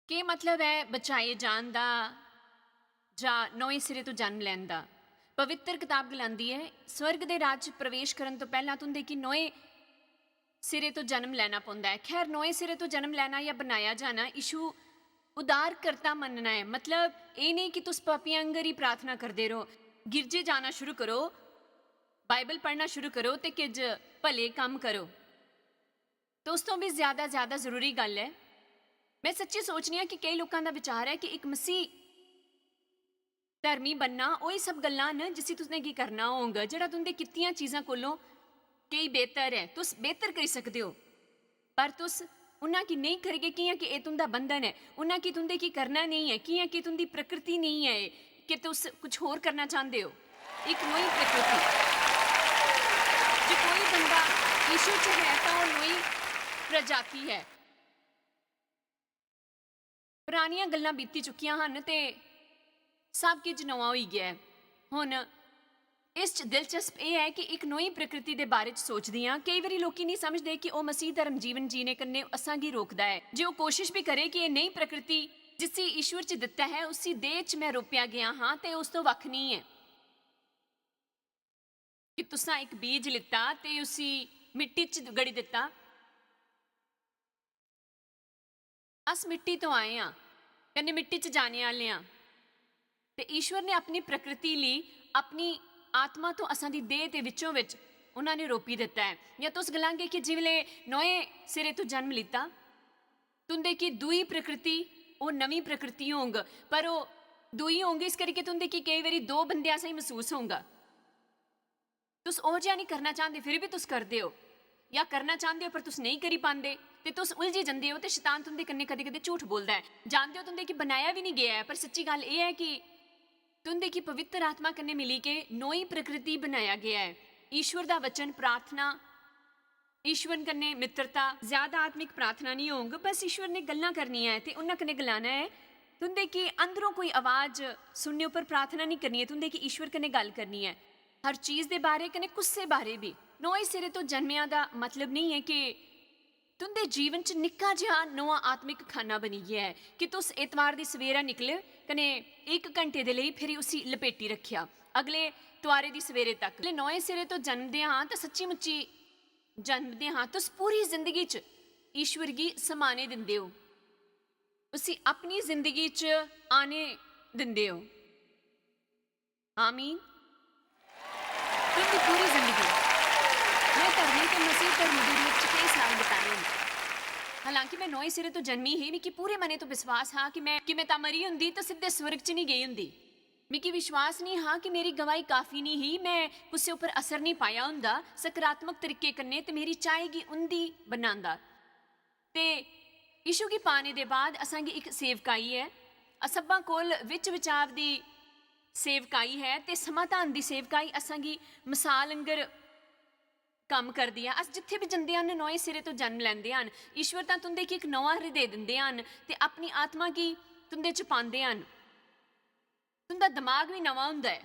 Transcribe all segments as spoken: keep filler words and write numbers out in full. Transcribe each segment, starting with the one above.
केह् मतलब ऐ बचाए जान दा जां नोए सिरे तो जन्म लैन दा? पवित्र कताब गलांदी ऐ, स्वर्ग दे राज च प्रवेश करन तो पैह्लां तुं'दे गी नोए सिरे तो जन्म लैना पौंदा ऐ। खैर, नोए सिरे तो जन्म लैना या बनाया जाना यीशु उद्धारकर्ता मन्नना ऐ। मतलब, एह् नेईं कि तुस पापियां आंगर ही प्रार्थना करदे रहो, गिरजे जाना शुरू करो, बाइबल पढ़ना शुरू करो ते किश भले कम्म करो। ते उस तो भी ज्यादा, ज्यादा जरूरी गल्ल ऐ, में सच्ची सोचनी आं कि केई लोकां दा विचार ऐ कि इक मसीह धर्मी बनना ओही सब गल्लां न जिसी तुसें गी करना होंग, जेह्ड़ा तुं'दे कीतियां चीजां कोलों केई बेहतर ऐ, तुस बेहतर करी सकदे ओ। पर तुस उन्ना की नेईं करगे, कि'यां कि एह् तुं'दा बंधन ऐ। उन्ना की तुं'दे की करना नेईं ऐ, कि'यां कि तुं'दी प्रकृति नेईं ऐ एह्, कि तुस कुछ होर करना चांह्दे ओ। इक नोई प्रकृति। जे कोई बंदा यीशु च है, तां ओह् नोई प्रजाति ऐ। परानियां गल्लां बीती चुकियां हन ते सब किश नमां होई गेआ ऐ। हुन इस च दिलचस्प एह् ऐ कि इक नोई प्रकृति दे बारे च सोचदी आं। केई बारी लोकी नेईं समझदे कि ओह् मसीह धर्म जीवन जीने कन्नै असां गी रोकदा ऐ। जे ओह् कोशिश बी करे कि एह् नई प्रकृति जिसी ईश्वर च दित्ता ऐ, उसी देह च में रोपेआ गेआ हां ते उस तो वक्ख नेईं ऐ। कि तुसां इक बीज लित्ता ते उसी मिट्टी च गड़ी दित्ता। अस मिट्टी तो आए आं, कन्नै मिट्टी च जाने आह्ले आं। ते ईश्वर ने अपनी प्रकृति ली अपनी आत्मा तो असां दी देह दे विचों विच उन्हां ने रोपी दित्ता ऐ। या तुस गलांगे कि जिसले नोए सिरे तो जन्म लित्ता, तुंदे की दूई प्रकृति, ओह् नमीं प्रकृति होंग, पर ओह् दूई होंग इस करियै तुंदे की केई बारी दो बंदे आसा ही मसूस होंगा। तुस ओह् जेहा नहीं करना चाहंदे, फिर भी तुस करदे ओ, या करना चाहंदे ओ पर तुस नेईं करी पांदे, ते तुस उलझी जंदे ओ, ते शैतान तुंदे कन्नै कदें-कदें झूठ बोलदा ऐ। जानदे ओ, तुंदे की बनाया भी नहीं गेआ ऐ, पर सच्ची गल्ल एह् ऐ कि तुंदे की पवित्र आत्मा कन्नै मिली के नोई प्रकृति बनाया गेआ ऐ। ईश्वर दा वचन, प्रार्थना, ईश्वर कन्नै मित्रता, ज्यादा आत्मिक प्रार्थना नहीं होंग, बस ईश्वर ने गल्लां करनियां ऐ ते उन्हां कन्नै गलाना ऐ। तुंदे की अंदरों कोई आवाज सुनने उप्पर प्रार्थना नहीं करनी ऐ, तुंदे की ईश्वर कन्नै गल्ल करनी ऐ। हर चीज दे बारे कन्नै कुसै बारे भी। नोए सिरे तो जन्मेआ दा मतलब नहीं ऐ कि तुंदे जीवन च निक्का जिहा नोआ आत्मिक खाना बनी गेआ ऐ कि तुस एतवार दी सवेरै निकले कन्नै इक घंटे दे लेई फिर उसी लपेटी रखेआ अगले तुआरे दी सवेरे तक। जिसलै नोए सिरे तो जन्मदे हां तां सच्ची मुच्ची जन्मदे हां तुस पूरी जिंदगी च ईश्वर गी समाने दिंदे ओ, उसी अपनी जिंदगी च आने दिंदे ओ। आमीन। तुंदी पूरी जिंदगी। में धर्मी ते मसीह धर्मी दे रूप च केई साल बिताए न। हालांकि में नोए सिरे तो जन्मी ही, मिगी पूरे मने तो विश्वास हा कि में, कि में तां मरी हुंदी ते सिद्धे स्वर्ग च निं गेई हुंदी। मिगी विश्वास निं हा कि मेरी गवाही काफी निं ही, में कुसै उप्पर असर निं पाया हुंदा सकारात्मक तरीके कन्नै, ते मेरी चाहे गी उंदी बनांदा। ते यीशु गी पाने दे बाद असांगी इक सेवकाई ऐ। अस सब्भां कोल विच विचाव दी सेवकाई ऐ ते समाधान दी सेवकाई असांगी मसाल आंगर कम्म करदी ऐ। अस जित्थै बी जंदे हन, नोए सिरे तो जन्म लैंदे हन। ईश्वर तां तुंदे गी इक नोआ हृदय दिंदे हन ते अपनी आत्मा गी तुंदे च पांदे हन। तुंदा दमाग बी नमां हुंदा ऐ।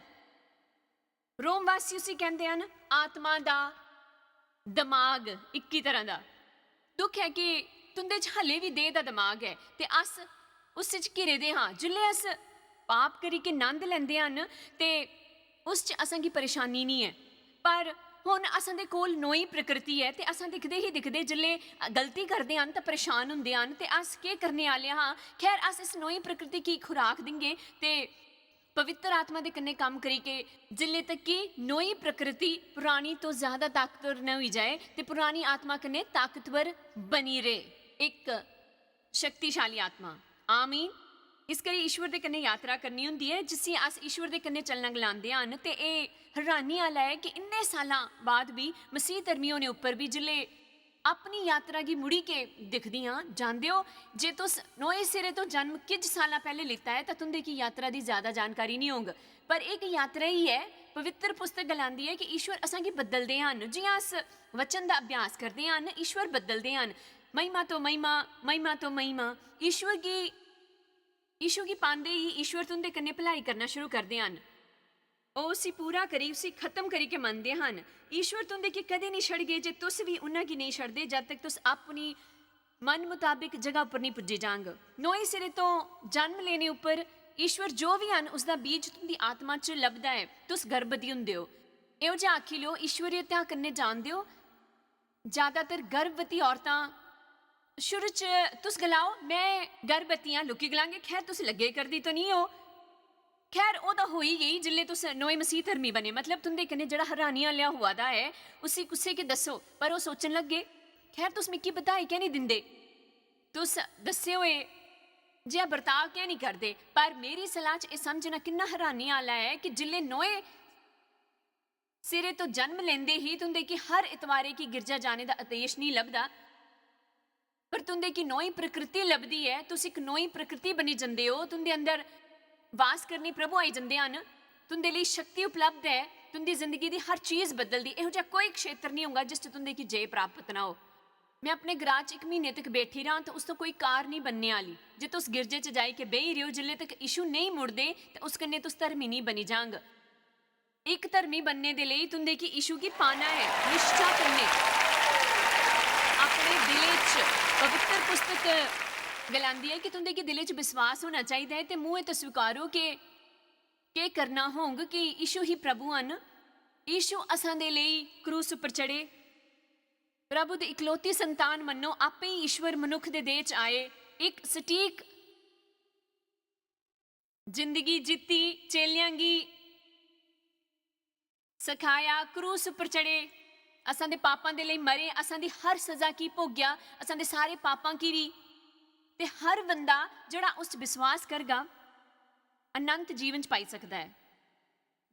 रोमवासी उसी कहंदे हन आत्मा दा दमाग, इक्की तरह दा। दुख ऐ कि तुंदे च हले बी देह दा दमाग ऐ ते अस उस च घिरे दे हां। जिसलै अस पाप करी के नंद लैंदे हन ते उस च असेंगी परेशानी निं ऐ, पर हुन असें दे कोल नोई प्रकृति ऐ ते असें दिखदे ही दिखदे जिसलै गलती करदे हन तां परेशान हुंदे हन ते अस केह् करने आह्ले हां। खैर, अस इस नोई प्रकृति गी खुराक दिंगे ते पवित्र आत्मा दे कन्नै कम्म करी के जिसलै तक कि नोई प्रकृति पुरानी तो ज्यादा ताकतवर न होई जाए ते पुरानी आत्मा कन्नै ताकतवर बनी रहे, इक शक्तिशाली आत्मा। आमीन। इस करी ईश्वर दे कन्नै यात्रा करनी होंदी ऐ, जिसी अस ईश्वर दे कन्नै चलना गलांदे हन। ते एह् हैरानी आह्ला ऐ कि इन्ने सालां बाद बी मसीह धर्मी होने उप्पर बी जिसलै अपनी यात्रा गी मुड़ी के दिखदी आं। जानदे ओ, जे तुस नोए सिरे तो जन्म किश सालां पैह्ले लित्ता ऐ, तां तुंदे गी यात्रा दी ज्यादा जानकारी निं होंग। पर इक यात्रा ही ऐ। पवित्र पुस्तक गलांदी ऐ कि ईश्वर असांगी बदलदे हन। जि'यां अस वचन दा अभ्यास करदे हन, ईश्वर बदलदे हन। महिमा तो महिमा, महिमा तो महिमा। ईश्वर गी, ईश्वर गी पांदे ही ईश्वर तुंदे कन्नै भलाई करना शुरू करदे हन। ओह् उसी पूरा करी, उसी खत्म करी के मनदे हन। ईश्वर तुंदे गी कदें निं छड़गे जे तुस बी उन्ना गी नेईं छड़दे जद तक तुस अपनी मन मताबिक जगह उप्पर नहीं पुज्जी जांग। नोए सिरे तो जन्म लेने उप्पर ईश्वर जो भी हन, उसदा बीज तुंदी आत्मा च लभदा ऐ। तुस गर्भवती हुंदे ओ। एहो जेहा आखी लो, ईश्वरी हत्या करने जानदे ओ। ज्यादातर गर्भवती औरतां शुरू च तुस गलाओ, "मैं गर्भवती आं", लोकी गलांगे, "खैर, तुस लग्गे करदी तो नहीं हो।" खैर, ओह् तां होई गेई, जिसलै तुस नोए मसीह धर्मी बने, मतलब तुंदे कन्नै जेह्ड़ा हैरानी आह्लेआ होआ दा ऐ, उसी कुसै गी दस्सो, पर ओह् सोचन लग्गे, "खैर, तुस मिगी बधाई कैं निं दिंदे? तुस दस्से होए जेहा बर्ताव कैं निं करदे?" पर मेरी सलाह च एह् समझना किन्ना हैरानी आह्ला ऐ कि जिसलै नोए सिरे तो जन्म लेंदे ही तुंदे गी हर इतवारे गी गिरजा जाने दा आदेश नहीं लभदा, पर तुंदे गी नोई प्रकृति लभदी ऐ। तुस इक नोई प्रकृति बनी जंदे ओ। तुंदे अंदर वास करने प्रभु आई जंदे हन। तुंदे लेई शक्ति उपलब्ध ऐ। तुंदी जिंदगी दी हर चीज बदलदी। एहो जेहा कोई क्षेत्र नहीं होगा जिस च तुंदे गी जय प्राप्त ना हो। मैं अपने ग्रां च इक महीने तक बैठी रहां, ते उस तो कोई कार नहीं बनने आह्ली। जे तुस गिरजे च जाई के बेही रह्यो, जिल्ले तक यीशु नेईं मुड़दे, ते उस कन्नै तुस धर्मी नेईं बनी जांग। इक धर्मी बनने दे लेई तुंदे गी यीशु गी पाना ऐ, निश्चा कन्नै। अपने दिले च, पवित्र पुस्तक गलांदी ऐ कि तुंदे गी दिले च विश्वास होना चाहिदा ऐ ते मुंहे ते स्वीकारो कि केह् करना होंग कि यीशु ही प्रभु हन। यीशु असां दे लेई क्रूस उप्पर चढ़े। प्रभु दी इकलौती संतान मन्नो, आपे ही ईश्वर मनुख दे देह च आए, इक सटीक जिंदगी जीती, चेलेआं गी सखाया, क्रूस उप्पर चढ़े, असां दे पापां दे लेई मरे, असां दी हर सजा गी भोगेआ, असां दे सारे पापां गी भी। ते हर बंदा जेह्ड़ा उस च विश्वास करगा, अनंत जीवन च पाई सकदा ऐ।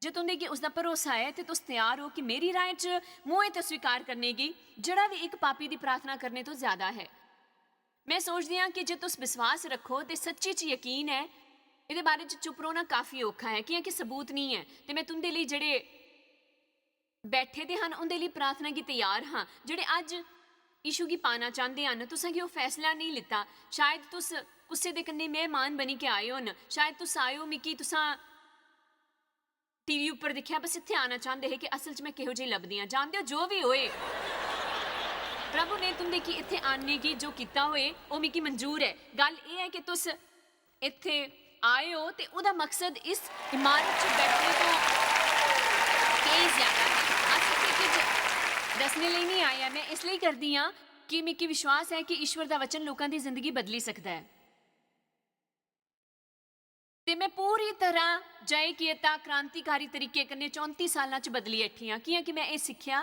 जे तुंदे गी उसदा भरोसा ऐ ते तुस त्यार ओ कि मेरी राहें च मुंहे ते स्वीकार करने गी जेह्ड़ा भी इक पापी दी प्रार्थना करने तो ज्यादा ऐ। मैं सोचदी आं कि जे तुस विश्वास रक्खो ते सच्ची च यकीन ऐ, एह्दे बारे च चुप रौह्ना काफी औखा ऐ, कि'यां कि सबूत निं ऐ। ते मैं तुंदे लेई जेह्ड़े बैठे दे हन, उंदे लेई प्रार्थना गी त्यार हां। जेह्ड़े अज्ज यीशु गी पाना चांह्दे हन, तुसें गी ओह् फैसला नेईं लित्ता। शायद तुस कुसै दे कन्नै मेहमान बनी के आए होन, शायद तुस आए ओ, मिगी तुसां टीवी उप्पर दिक्खेआ, बस इत्थै आना चांह्दे हे कि असल च मैं किहो जेही लभदी आं। जानदे ओ, जो बी होए, प्रभु ने तुंदे गी इत्थै आनने गी जो कीता होए, ओह् मिगी मंजूर ऐ। गल्ल एह् ऐ कि तुस इत्थै आए ओ ते ओह्दा मकसद इस इमारत च बैठने तो केई ज्यादा ऐ। अस इत्थै किश दस्सने लेई निं आए आं। मैं इस लेई करदी आं कि मिगी विश्वास ऐ कि ईश्वर दा वचन लोकां दी जिंदगी बदली सकदा ऐ। ते मैं पूरी तरह जय कियता, क्रांतिकारी तरीके कन्नै चौंती सालां च बदली बैठी आं, कि'यां कि मैं एह् सिक्खेआ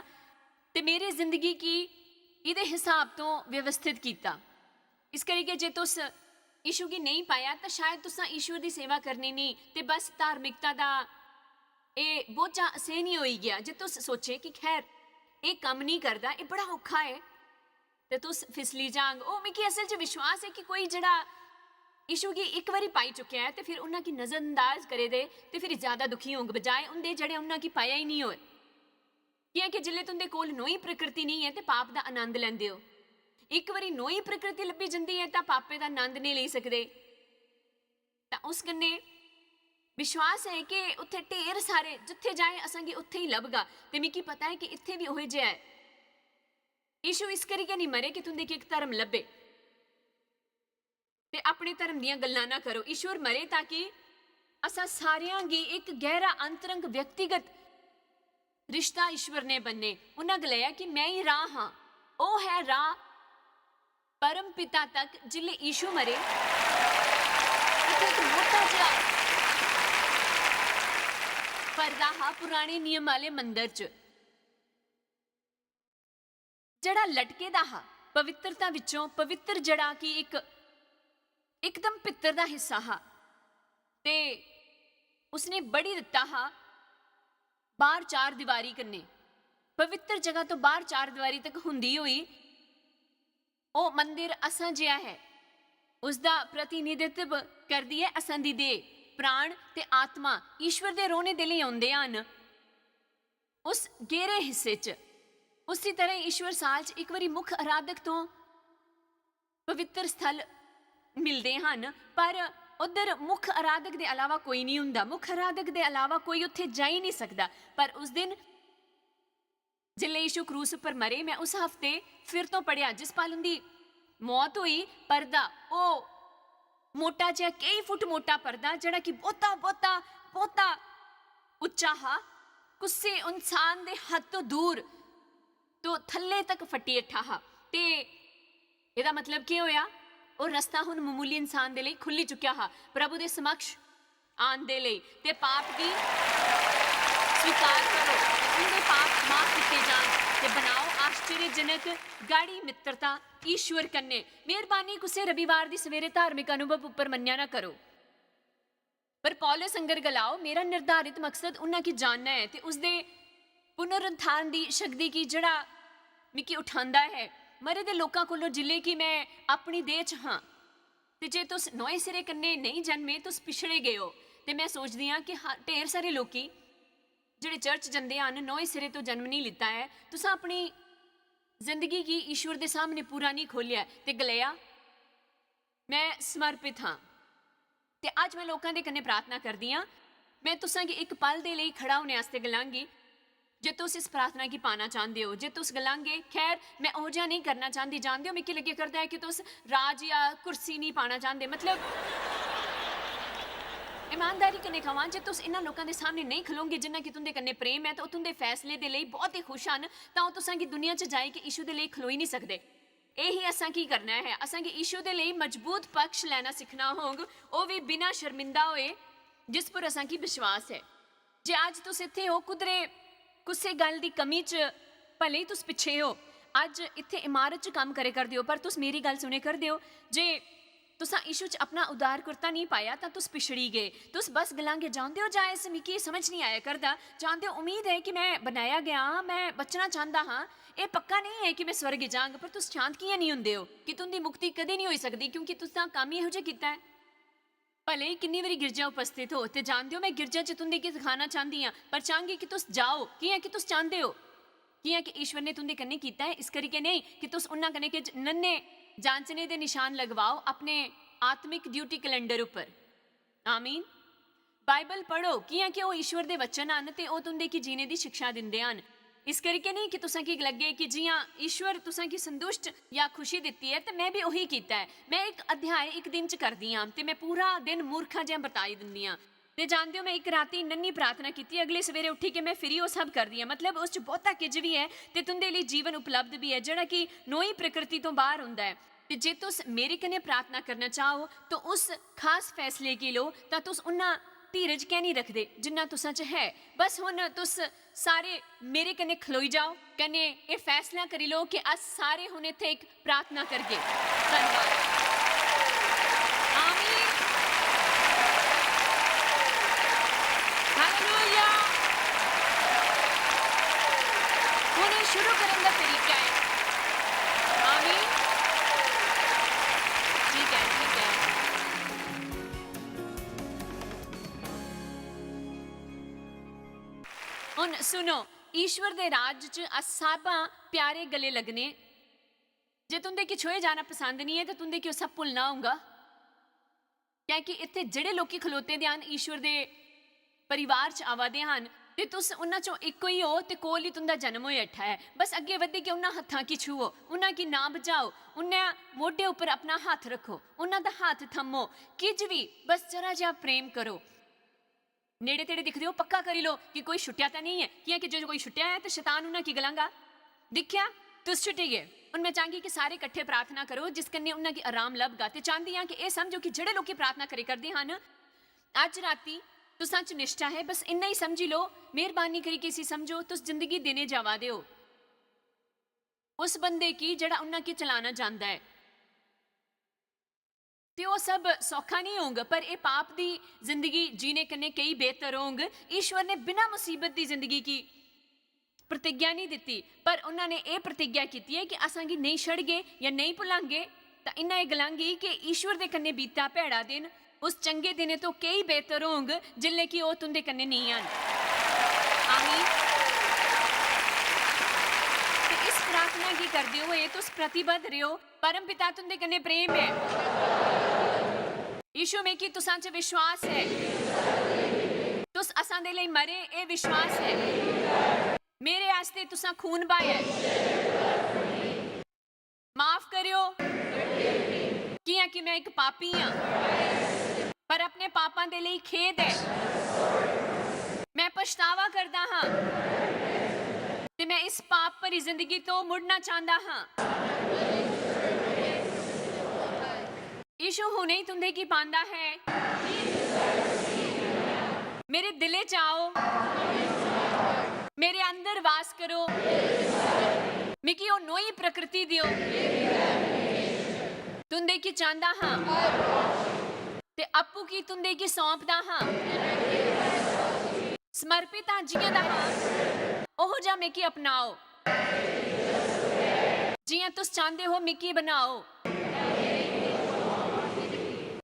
ते मेरी जिंदगी गी एह्दे हिसाब तो व्यवस्थित कीता। इस करियै जे तुस यीशु गी नेईं पाया, तां शायद तुसां ईश्वर दी सेवा करनी नेईं ते बस धार्मिकता दा एह् बोझा असैह्नी होई गेआ। जे तुस सोचे कि खैर, एह् कम्म नेईं करदा, एह् बड़ा औखा ऐ, ते तुस फिसली जांग। ओह्, मिगी असल च विश्वास ऐ कि कोई जेह्ड़ा यीशु गी इक बारी पाई चुकेआ ऐ ते फिर उन्ना गी नजरअंदाज करे दे ते फिर ज्यादा दुखी होंग, बजाए उंदे जेह्ड़े उन्ना गी पाया ही नेईं होए। कि'यां कि जिसलै तुंदे कोल नोई प्रकृति नेईं ऐ ते पाप दा आनंद लैंदे ओ। इक बारी नोई प्रकृति लब्भी जंदी ऐ तां पापे दा आनंद नेईं लेई सकदे। तां उस कन्नै विश्वास ऐ कि उत्थै ढेर सारे, जित्थै जाए असेंगी उत्थै ही लभगा। ते मिगी पता ऐ कि इत्थै बी ओहे जेहा ऐ। यीशु इस करियै निं मरे कि तुंदे गी इक धर्म लब्भे ते अपने धर्म दियां गल्लां ना करो। ईश्वर मरे ताकि असां सारेआं गी इक गैह्रा अंतरंग व्यक्तिगत रिश्ता ईश्वर ने बन्ने। उन्ना गलाया कि मैं ही राह हां, ओह् है राह, परम पिता तक। जिसलै यीशु मरे, उत्थै इक मोटा जेहा पर्दा हा पुराने नियम आह्ले मंदर च, जेह्ड़ा लटके दा हा, पवित्रता विचों पवित्र, जेह्ड़ा कि इक, इकदम पित्तर दा हिस्सा हा, ते उसने बड़ी दित्ता हा बाहर चार दीवारी कन्नै। पवित्र जगह तो बाहर चार दीवारी तक हुंदी होई ओह् मंदिर असां जेहा ऐ, उसदा प्रतिनिधित्व करदी ऐ असां दी देह, प्राण ते आत्मा ईश्वर दे रौह्ने दे लेई औंदे हन। उस गेरे हिस्से च उसी तरह ईश्वर साल च इक बारी मुख आराधक तो पवित्र स्थल मिलदे हन, पर उद्धर मुख आराधक दे अलावा कोई नहीं हुंदा। मुख आराधक दे अलावा कोई उत्थे जाई नहीं सकदा। पर उस दिन जिसलै यीशु क्रूस उप्पर मरे, मैं उस हफ्ते फिर तो पढ़ेआ, जिस पल उंदी मौत होई, पर्दा, ओह् मोटा जेहा, केई फुट मोटा पर्दा, जेह्ड़ा कि बहुता, बहुता, बहुता उच्चा हा, कुसै इंसान दे हत्थ तो दूर, तो थल्ले तक फट्टी अट्ठा हा। ते एह्दा मतलब केह् होएआ? ओह् रस्ता हुन ममूली इंसान दे लेई खु'ल्ली चुकेआ हा प्रभु दे समक्ष आन दे लेई, ते पाप गी स्वीकार करो ते उं'दे पाप माफ कीते जान, ते बनाओ आश्चर्यजनक गाढ़ी मित्रता ईश्वर कन्नै। मेहरबानी, कुसै रविवार दी सवेरे धार्मिक अनुभव उप्पर मन्नेआ ना करो। पर पौलुस आंगर गलाओ, मेरा निर्धारित मकसद उन्हां गी जानना ऐ ते उसदे पुनरुत्थान दी शक्ति गी, जेह्ड़ा मिगी उठांदा ऐ मरे दे लोकां कोलों, जिल्ले कि मैं अपनी देह च हां। ते जे तुस नोए सिरे कन्नै नेईं जन्मे, तुस पिछड़े गए ओ। ते मैं सोचदी आं कि हा-, ढेर सारे लोकी जेह्ड़े चर्च जंदे हन, नोए सिरे तो जन्म नहीं लिता ऐ। तुसां अपनी जिंदगी गी ईश्वर दे सामने पूरा नहीं खोलेआ ऐ ते गलाया, "मैं समर्पित हां।" ते अज्ज मैं लोकां दे कन्नै प्रार्थना करदी आं। मैं तुसां गी इक पल दे लेई खड़ा होने आस्तै गलांगी। जे तुस इस प्रार्थना गी पाना चांह्दे ओ, जे तुस गलांगे, "खैर, मैं ओह् जेहा नेईं करना चांह्दी, जानदे ओ, मिगी लग्गेआ करदा ऐ कि तुस राज या कुर्सी नेईं पाना चांह्दे।" मतलब, ईमानदारी कन्नै कहां, जे तुस इन्हां लोकां दे सामने नेईं खलोगे जिन्ना कि तुंदे कन्नै प्रेम ऐ, ते ओह् तुंदे फैसले दे लेई बहुत ही खुश हन, तां ओह् तुसां गी दुनिया च जाई के यीशु दे लेई खलोई नेईं सकदे। एही असां की करना ऐ? असां गी यीशु दे लेई मजबूत पक्ष लैना सिक्खना होग, ओह् बी बिना शर्मिंदा होए, जिस पर असां गी विश्वास ऐ। जे अज्ज तुस इत्थै ओ, कुदरे कुसै गल्ल दी कमी च, भले ही तुस पिच्छे ओ, अज्ज इत्थै इमारत च कम्म करे करदे ओ, पर तुस मेरी गल्ल सुने करदे ओ, जे तुसां यीशु च अपना उद्धारकर्ता नेईं पाया, तां तुस पिछड़ी गे। तुस बस गलांगे, "जानदे ओ, जां इस मिगी समझ नेईं आया करदा, जानदे ओ, उम्मीद ऐ कि मैं बनाया गया हां, मैं बचना चांह्दा हां, एह् पक्का नेईं ऐ कि मैं स्वर्ग जांग," पर तुस शांत कि'यां नेईं होंदे ओ कि तुं'दी मुक्ति कदें नेईं होई सकदी, क्योंकि तुसां कम्म एहो जेहा कीता ऐ। भले ही किन्नी बारी गिरजा उपस्थित हो, ते जानदे ओ, मैं गिरजा च तुं'दे गी सखाना चांह्दी आं, पर चांह्गी कि तुस जाओ, कि'यां कि तुस चांह्दे ओ, कि'यां कि ईश्वर ने तुं'दे कन्नै कीता ऐ, इस करियै नेईं कि तुस उन्हां कन्नै किश नन्हे जांचने दे निशान लगवाओ अपने आत्मिक ड्यूटी कैलेंडर उप्पर। आमीन। बाइबल पढ़ो, कि'यां कि ओह् ईश्वर दे वचन हन ते ओह् तुं'दे गी जीने दी शिक्षा दिंदे हन। इस करियै नेईं कि तुसां गी लग्गे कि जि'यां ईश्वर तुसां गी संतुष्ट या खुशी दित्ती ऐ, ते मैं बी ओही कीता ऐ। मैं इक अध्याय इक दिन च करदी आं, ते मैं पूरा दिन मूर्खा जेहा बरताई दिंदी आं। ते जानदे ओ, मैं इक राती नन्नी प्रार्थना कीती, अगले सवेरे उठी के मैं फिरी ओह् सब करदी आं। मतलब, उस च बहुता किज बी ऐ, ते तुं'दे लेई जीवन उपलब्ध बी ऐ, जेह्ड़ा कि नोई प्रकृति तो बाह्र होंदा ऐ। ते जे तुस मेरे कन्नै प्रार्थना करना चाहो, तो उस खास फैसले गी लो, तां तुस उन्ना धीरज कैं नेईं रखदे, जिन्ना तुसां च है। बस हुन तुस सारे मेरे कन्नै खलोई जाओ, कन्नै एह् फैसला करी लो कि अस सारे हुन इत्थै इक प्रार्थना करगे। धन्नवाद। आमीन। हालेलुया। हुन एह् शुरू करन दा तरीका ऐ। आमीन। ठीक ऐ, ठीक ऐ। हुन सुनो, ईश्वर दे राज च अस साबां प्यारे गले लगने। जे तुं'दे गी छुए जाना पसंद निं ऐ, ते तुं'दे गी ओह् सब भुल्लना होगा। कैंह् कि इत्थै जेह्ड़े लोकी खलोते दे हन, ईश्वर दे परिवार च आवा दे हन, ते तुस उन्हां चों इक ई ओ, ते कोल ई तुं'दा जन्म होई बैठा ऐ। बस अग्गें बधियै उन्हां हत्थां गी छूहो, उन्हां गी नां बझाओ, उन्हां मोढे उप्पर अपना हत्थ रक्खो, उन्हां दा हत्थ थम्मो, किज बी, बस जरा जेहा प्रेम करो। नेड़े-तेड़े दिखदे ओ, पक्का करी लो कि कोई छुट्टेआ तां नेईं ऐ, कि'यां कि जे कोई छुट्टेआ ऐ, ते शैतान उन्हां गी गलांगा, "दिक्खेआ, तुस छुट्टी गे।" हुन मैं चांह्गी कि सारे कट्ठे प्रार्थना करो, जिस कन्नै उन्हां गी आराम लभगा। ते चांह्दी आं कि एह् समझो कि जेह्ड़े लोकी प्रार्थना करे करदे हन, अज्ज राती तुसां च निश्ठा ऐ, बस इन्ना ही समझी लो, मेहरबानी करियै इसी समझो, तुस जिंदगी देने जावा दे ओ उस बंदे गी जेह्ड़ा उन्हां गी चलाना चांह्दा ऐ। ते ओह् सब सौखा नेईं होंग, पर एह् पाप दी जिंदगी जीने कन्नै केई बेहतर होंग। ईश्वर ने बिना मुसीबत दी जिंदगी गी प्रतिज्ञा नेईं दित्ती, पर उन्हां ने एह् प्रतिज्ञा कीती ऐ कि असां गी नेईं छड़गे या नेईं भुलांगे, तां इन्हां एह् गलांगी कि ईश्वर दे कन्नै बीता भैड़ा दिन उस चंगे दिनै तो केई बेहतर होंग, जिसलै कि ओह् तुं'दे कन्नै नेईं हन। आमीन। ते इस प्रार्थना गी करदे होए तुस प्रतिबद्ध र'वो। परम पिता, तुं'दे कन्नै प्रेम ऐ। यीशु, मिगी तुसां च विश्वास ऐ। तुस असां दे लेई मरे, एह् विश्वास ऐ। मेरे आस्तै तुसां खून बहाया ऐ। माफ करेओ। कि मैं इक पापी आं, पर अपने पापां दे लेई खेद ऐ। मैं पछतावा करदा हां ते मैं इस पाप भरी जिंदगी तो मुड़ना चांह्दा हां। यीशु हुने ही तुंदे गी पांदा है। मेरे दिले च आओ, मेरे अंदर वास करो, मिगी ओह् नोई प्रकृति देओ। तुंदे गी चांह्दा हां ते अप्पू गी तुंदे गी सौंपदा हां। समर्पित हां जि'यां दा हां, ओहो जा मिगी अपनाओ। जि'यां तुस चांह्दे हो मिगी बनाओ।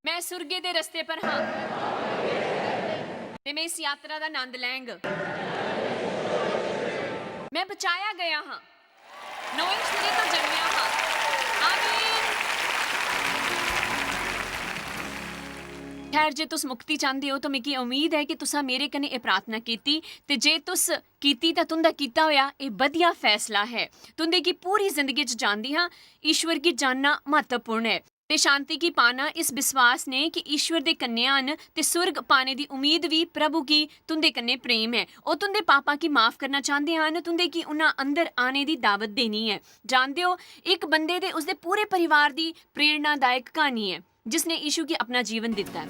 मैं सुर्गे दे रस्ते पर हां ते मैं इस यात्रा दा आनंद लैंग। मैं बचाया गया हां। नोई सिरे तो जन्मेआ हां। आमीन। खैर, जे तुस मुक्ति चांह्दे ओ, तां मिगी उम्मीद ऐ कि तुसां मेरे कन्नै एह् प्रार्थना कीती, ते जे तुस कीती, तां तुं'दा कीता होएआ एह् बधिया फैसला ऐ। तुं'दे गी पूरी जिंदगी च जानदी हां, ईश्वर गी जानना म्हत्तवपूर्ण ऐ। ते शांति गी पाना इस विश्वास ने कि ईश्वर दे कन्नै हन, ते सुर्ग पाने दी उम्मीद बी प्रभु गी तुं'दे कन्नै प्रेम ऐ। ओह् तुं'दे पापां गी माफ करना चांह्दे हन, तुं'दे गी उन्हां अंदर आने दी दावत देनी ऐ। जानदे ओ, इक बंदे ते उसदे पूरे परिवार दी प्रेरणादायक क्हानी ऐ, जिसने यीशु गी अपना जीवन दित्ता ऐ।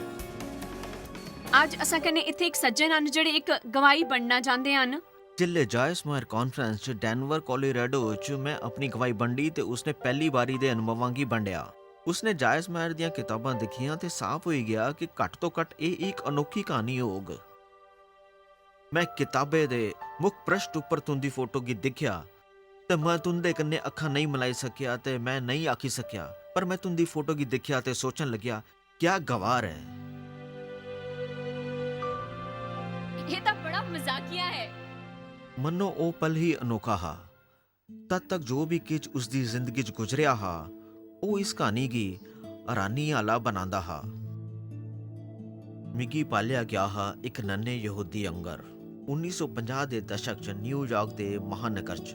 अज्ज असां कन्नै इत्थै इक सज्जन हन, जेह्ड़े इक गवाही बनना चांह्दे हन। जिसलै जायस मायर कांफ्रेंस च डेनवर, कोलोराडो च में अपनी गवाही बंडी, ते उसने पैह्ली बारी दे अनुभवां गी बंडेआ। उसने जायस मायर दियां कताबां दिक्खियां ते साफ होई गेआ कि घट्ट तो घट्ट एह् इक अनोखी क्हानी होग। मैं कताबै दे मुख पृष्ठ उप्पर तुं'दी फोटो गी दिक्खेआ, ते मैं तुं'दे कन्नै अक्खां नेईं मलाई सकेआ ते मैं नेईं आखी सकेआ, पर मैं तुं'दी फोटो गी दिक्खेआ ते सोचन लग्गेआ, क्या गवार ऐ। एह् तां बड़ा मजाकिया ऐ। मन्नो ओह् पल ही अनोखा हा। तद तक जो बी किश उसदी जिंदगी च गुजरेआ हा, ओह् इस क्हानी गी हैरानी आह्ला बनांदा हा। मिगी पालेआ गेआ हा इक नन्हे यहूदी आंगर। उन्नी सौ पंजाह् दे दशक च न्यूयार्क दे महानगर च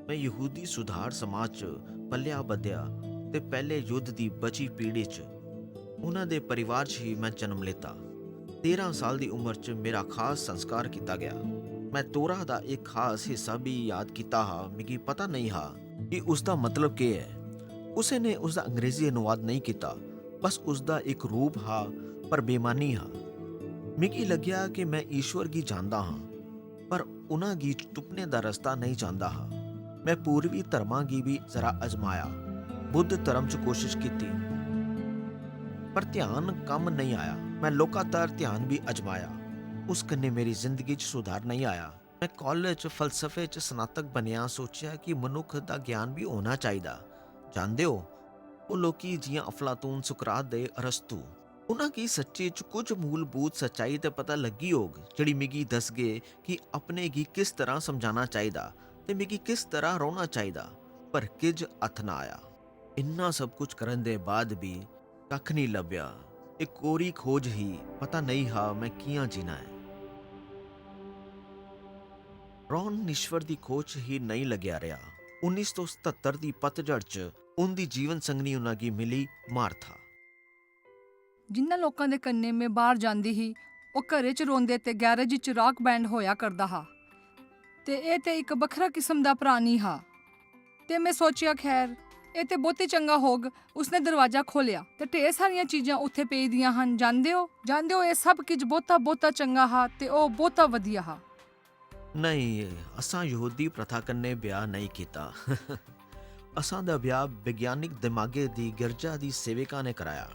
में यहूदी सुधार समाज च पलेआ बधेआ ते पैह्ले युद्ध दी बची पीढ़ी च उन्हां दे परिवार च ही में जन्म लैता। तेरां साल दी उम्र च मेरा खास संस्कार कीता गेआ। मैं तोरा दा इक खास हिस्सा बी याद कीता हा, मिगी पता नेईं हा कि उसदा मतलब केह् ऐ। कुसै ने उसदा अंग्रेजी अनुवाद नेईं कीता, बस उसदा इक रूप हा, पर बेमानी हा। मिगी लग्गेआ कि मैं ईश्वर गी जानदा हां, पर उन्हां गी तुप्पने दा रस्ता नेईं जानदा हा। मैं पूर्वी धर्मां गी बी जरा अजमाया, बुद्ध धर्म च कोशश कीती, पर ध्यान कम्म नेईं आया। मैं लोकांतर ध्यान बी अजमाया, उस कन्नै मेरी जिंदगी च सुधार नेईं आया। मैं कालेज च फलसफे च स्नातक बनेआ, सोचेआ कि मनुक्ख दा ज्ञान बी होना चाहिदा। जानदे ओ, ओह् लोकी जि'यां अफलातून, सुकरात दे अरस्तु, उन्हां गी सच्ची च कुछ मूलभूत सच्चाई ते पता लग्गी होग, जेह्ड़ी मिगी दसगे कि अपने गी किस तरह समझाना चाहिदा ते मिगी किस तरह रौह्ना चाहिदा, पर किज हत्थ ना आया। इन्ना सब कुछ करन दे बाद बी कक्ख निं लब्भेआ। इक कोरी खोज ही, पता नेईं हा मैं कि'यां जीना ऐ। रॉन ईश्वर दी खोज च ही नेईं लग्गेआ रेहा। उन्नी सौ सतहत्तर दी पतझड़ च उं'दी जीवन संगनी उन्हां गी मिली, मार्था। जिन्ना लोकां दे कन्नै में बाह्र जांदी ही, ओह् घरै च रोंदे ते गैरेज च रॉक बैंड होआ करदा हा। ते एह् ते इक बक्खरा किस्म दा प्राणी हा। ते में सोचेआ, खैर, एह् ते बहुती चंगा होग। उसने दरवाजा खोह्लेआ ते ढेर सारियां चीजां उत्थै पेई दियां हन। जानदे ओ, जानदे ओ, एह् सब किश बहुता, बहुता चंगा हा ते ओह् बहुता बधिया हा। नेईं, असां यहूदी प्रथा कन्नै ब्याह् नेईं कीता। असां दा ब्याह् विज्ञानिक दमागै दी गिरजा दी सेविका ने कराया।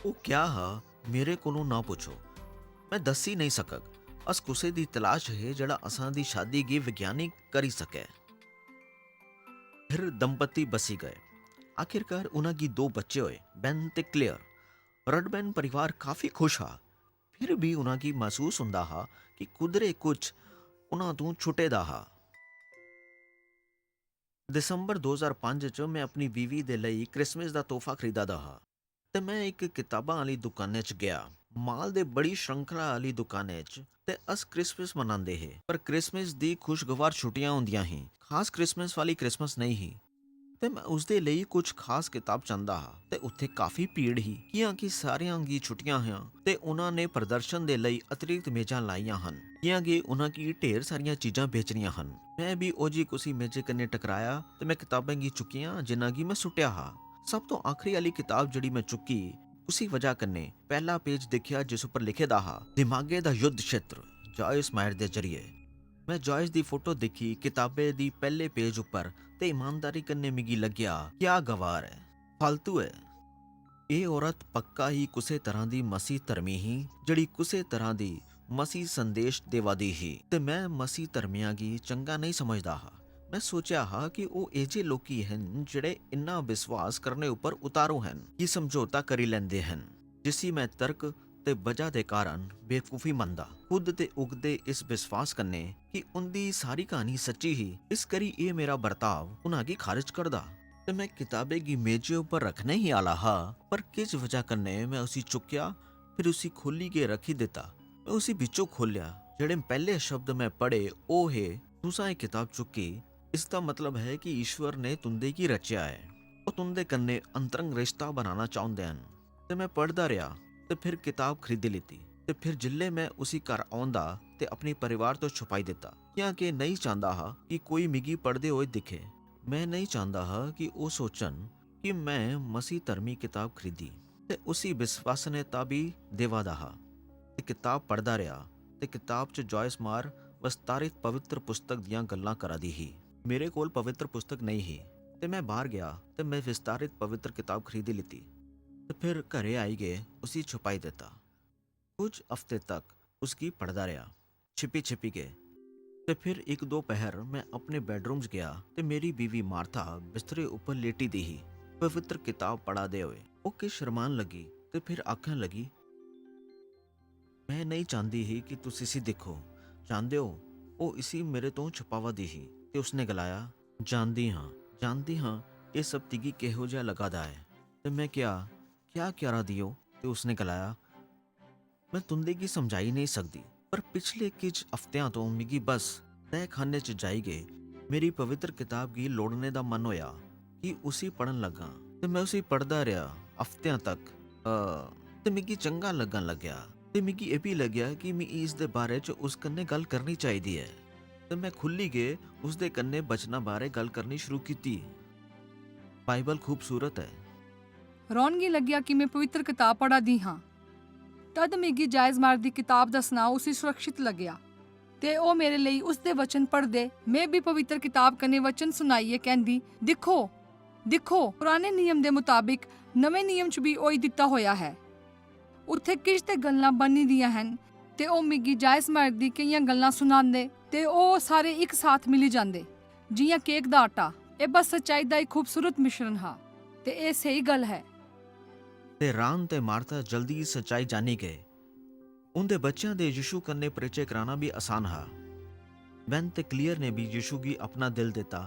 ओह् क्या हा, मेरे कोलों ना पुच्छो। मैं दस्सी नेईं सकग। अस कुसै दी तलाश हे जेह्ड़ा असां दी शादी गी विज्ञानिक करी सकै। फिर दंपति बसी गए। आखिरकार उन्हां गी दो बच्चे होए, बेन ते क्लेयर। रडबैन परिवार काफी खुश हा। फिर बी उन्हां गी मसूस हुंदा हा कि कुदरे कुछ उन्हां तों छुटे दा हा। दिसंबर दो ज्हार पंज च में अपनी बीवी दे लेई क्रिसमस दा तोहफा खरीदा दा हा ते में इक कताबां आह्ली दुकानै च गेआ। माल दे बड़ी श्रृंखला आह्ली दुकानै च ते अस क्रिसमस मनांदे हे, पर क्रिसमस दी खुशगवार छुट्टियां होंदियां ही, खास क्रिसमस वाली क्रिसमस नेईं ही। ते मैं उसदे लेई कुछ खास किताब चांह्दा हा। ते उत्थे काफी भीड़ ही, कियां कि सारेआं गी छुट्टियां हियां ते उन्हां ने प्रदर्शन दे लेई अतिरिक्त मेजां लाइयां हन, कियां कि उन्हां गी ढेर सारियां चीजां बेचनियां हन। मैं भी ओजी कुसी मेजे कन्नै टकराया ते मैं किताबें गी चुक्कियां जिन्हां गी मैं सुट्टेआ हा। सब तो आखरी आह्ली किताब जेह्ड़ी मैं चुक्की, उसी वजह कन्नै पैह्ला पेज दिक्खेआ जिस उप्पर लिखे दा हा, "दिमागे दा युद्ध क्षेत्र, जॉयस मायर दे जरिए।" मैं जॉयस दी फोटो दिक्खी किताबे दी पैह्ले पेज उप्पर ते ईमानदारी कन्नै मिगी लग्गेआ, क्या गवार ऐ, फालतू ऐ। एह् औरत पक्का ही कुसै तरह दी मसीह धर्मी ही, जेह्ड़ी कुसै तरह दी मसीह संदेश देवा दी ही। ते मैं मसीह धर्मियां गी चंगा नेईं समझदा हा। मैं सोचेआ हा कि ओह् एजे लोकी हन जेह्ड़े इन्ना विश्वास करने उप्पर उतारू हन कि समझौता करी लैंदे हन, जिसी मैं तर्क ते वजह दे कारण बेवकूफी मनदा। खुद ते उगदे इस विश्वास कन्नै कि उंदी सारी कहानी सच्ची ही, इस करी एह् मेरा बर्ताव उन्हां गी खारिज करदा। ते मैं किताबे गी मेजे उप्पर रखने ही आह्ला हा, पर किस वजह कन्नै मैं उसी चुक्केआ, फिर उसी खोली के रखी दित्ता। मैं उसी बिच्चों खोलेआ। जेह्ड़े पैह्ले शब्द मैं पढ़े, ओह् हे, "तुसां एह् किताब चुक्की, इसदा मतलब है कि ईश्वर ने तुंदे गी रचेआ ऐ। ओह् तुंदे कन्नै अंतरंग रिश्ता बनाना चाहुंदे हन।" ते मैं पढ़दा रेहा ते फिर किताब खरीदी लेती। ते फिर जिल्ले मैं उसी घर औंदा ते अपने परिवार तो छुपाई दित्ता, क्योंकि नेईं चांह्दा हा कि कोई मिगी पढ़दे होए दिक्खे। मैं नेईं चांह्दा हा कि ओह् सोचन कि मैं मसीह धर्मी किताब खरीदी ते उसी विश्वसनीयता भी देवा दा हा। ते किताब पढ़दा रेहा ते किताब च जॉयस मार विस्तारित पवित्र पुस्तक दियां गल्लां करा दी ही। मेरे कोल पवित्र पुस्तक नेईं ही ते मैं बाहर गया ते मैं विस्तारित पवित्र किताब खरीदी लेती ते फिर घरे आई गए उसी छुपाई दित्ता। कुछ हफ्ते तक उसगी पढ़दा रेहा, छिपी-छिपी के। ते फिर इक दो पहर मैं अपने बेडरूम च गया ते मेरी बीवी मार्था बिस्तरे उप्पर लेटी दी ही, पवित्र किताब पढ़ा दे होए। ओह् किश शरमान लगी ते फिर आखन लगी, "मैं नेईं चांह्दी ही कि तुस इसी दिक्खो। जानदे ओ, ओह् इसी मेरे तो छपावा दी ही।" ते उसने गलाया, "जानदी हां, जानदी हां, एह् सब तिगी किहो जेहा लगा दा ऐ।" ते मैं क्या, "क्या करा दी ओ?" ते उसने गलाया, "मैं तुंदे गी समझाई नेईं सकदी, पर पिछले किश हफ्तेआं तो मिगी बस तैहखाने च जाई गै मेरी पवित्र किताब गी लोड़ने दा मन होया कि उसी पढ़न लगा।" ते मैं उसी पढ़दा रेहा हफ्तेआं तक, अ, ते मिगी चंगा लग्गन लग्गेआ। ते मिगी एह् बी लग्गेआ कि मिगी इसदे बारे च उस कन्नै गल्ल करनी चाहिदी ऐ। ते मैं खुल्ली गै उसदे कन्नै बचना बारे गल्ल करनी शुरू कीती। बाइबल खूबसूरत ऐ। रॉन गी लग्गेआ कि मैं पवित्र कताब पढ़ा दी हां। तद मिगी जायज मार्ग दी किताब दा सनाऽ उसी सुरक्षित लग्गेआ। ते ओह् मेरे लेई उसदे वचन पढ़दे, में बी पवित्र किताब कन्नै वचन सुनाइयै कहंदी, "दिक्खो, दिक्खो, पुराने नियम दे मताबिक नमें नियम च बी होई दित्ता होया है।" उत्थे किश ते गल्लां बनी दियां हन, ते ओह् मिगी जायज मार्ग दी केइयां गल्लां सुनांदे, ते ओह् सारे इक साथ मिली जांदे, जियां केक दा आटा। एह् बस सच्चाई दा इक खूबसूरत मिश्रण हा, ते एह् स्हेई गल्ल है। ते रान ते मार्था जल्दी सच्चाई जानी गए। उंदे बच्चें दे यीशु कन्नै परिचय कराना भी आसान हा। बेन ते क्लियर ने भी यीशु गी अपना दिल दित्ता,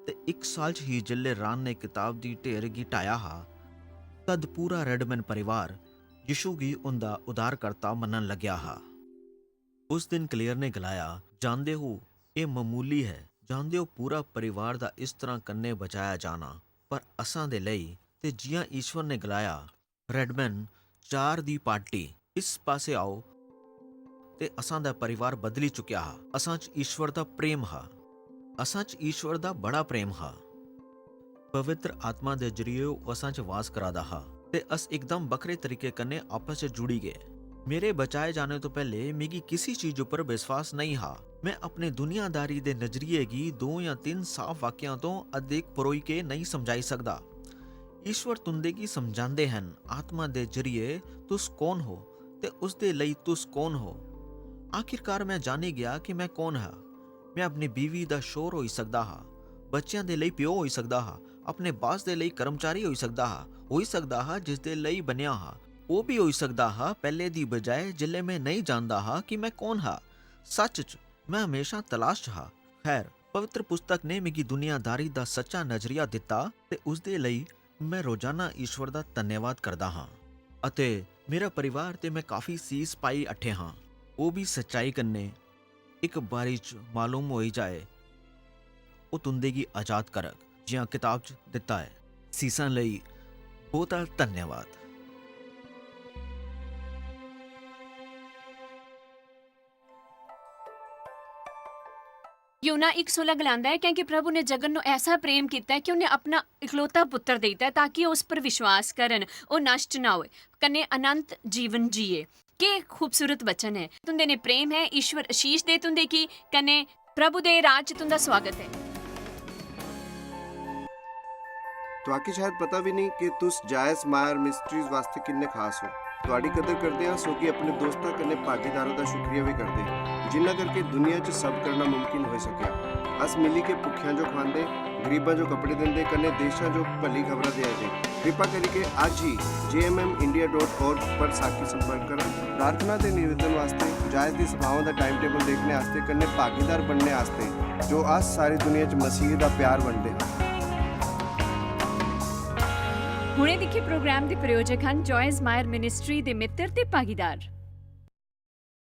ते इक साल च ही जिल्ले रान ने किताब दी ढेर गी ढाया हा, तद पूरा रेडमैन परिवार यीशु गी उंदा उद्धारकर्ता मन्नन लग्या हा। उस दिन क्लियर ने गलाया, "जानदे हो, एह् ममूली है, जानदे हो, पूरा परिवार दा इस तरह कन्नै बचाया जाना, पर असां दे लेई, ते जियां ईश्वर ने गलाया, रेडमैन चार दी पार्टी, इस पासे आओ।" ते असां दा परिवार बदली चुक्या हा। असां च ईश्वर दा प्रेम हा। असां च ईश्वर दा बड़ा प्रेम हा। पवित्र आत्मा दे जरिए ओह् असां च वास करा दा हा, ते अस इकदम बक्खरे तरीके कन्नै आपस च जुड़ी गए। मेरे बचाए जाने तो पैह्ले मिगी किसी चीज उप्पर विश्वास नेईं हा। मैं अपने दुनियादारी दे नजरिए गी दो या तिन्न साफ वाक्यां तो अधिक परोई के नेईं समझाई सकदा। ईश्वर तुंदे गी समझांदे हन, आत्मा दे जरिए, "तुस कौन हो ते उसदे लेई तुस कौन हो?" आखिरकार मैं जानी गया कि मैं कौन हा। मैं अपनी बीवी दा शौहर होई सकदा हा, बच्चें दे लेई प्यो होई सकदा हा, अपने बास दे लेई कर्मचारी होई सकदा हा, होई सकदा हा जिस दे लेई बनेआ हा, ओह् भी होई सकदा हा पैह्ले दी बजाए, जिसलै मैं नेईं जानदा हा कि मैं कौन हा। सच च, मैं हमेशा तलाश च हा। खैर, पवित्र पुस्तक ने मिगी दुनियादारी दा सच्चा नजरिया दित्ता ते उसदे लेई मैं रोजाना ईश्वर दा धन्यवाद करदा हां। अते मेरा परिवार ते मैं काफी सीस पाई अट्ठे हां। ओह् भी सच्चाई कन्नै इक बारी च मालूम होई जाए, ओह् तुंदे गी आजाद करग। जि'यां किताब च दित्ता ऐ। सीसां लेई बहुता धन्यवाद। यूहन्ना इक सोलह गलांदा ऐ, क्योंकि प्रभु ने जगत नु ऐसा प्रेम कित्ता ऐ कि उन्हें अपना इकलौता पुत्र देता है, ताकि उस पर विश्वास करन, ओह नष्ट ना होए, कन्ने अनंत जीवन जिए। के खूबसूरत वचन है। तुंदे ने प्रेम है। ईश्वर आशीष दे तुंदे की, कन्ने प्रभु दे राज च तुंदा स्वागत है। तुआकी शायद पता भी नहीं कि तुस जायस मायर मिस्ट्रीज वास्ते किन्ने खास हो। तुआडी कदर करदे आं, सो कि अपने दोस्तां कन्नै भागीदारां दा शुक्रिया बी करदे आं, जिन्ना करके दुनिया च सब करना मुमकिन होई सकेआ। अस मिली के भुक्खेआं जो खवांदे, गरीबां जो कपड़े दिंदे, कन्नै देशां जो भली खबरां देआ दे। कृपा करिके अज्ज ही J M M India dot org पर साकी संपर्क करा। प्रार्थना ते निवेदन वास्ते, जायस दी सभावां दा टाइम टेबल देखने आस्ते, कन्नै भागीदार बनने आस्ते, जो अस सारी दुनिया च मसीह दा प्यार बंडदे हां। हुणे दिक्खे प्रोग्राम दे प्रायोजक हन जॉयस मायर मिनिस्ट्री दे मित्र ते भागीदार।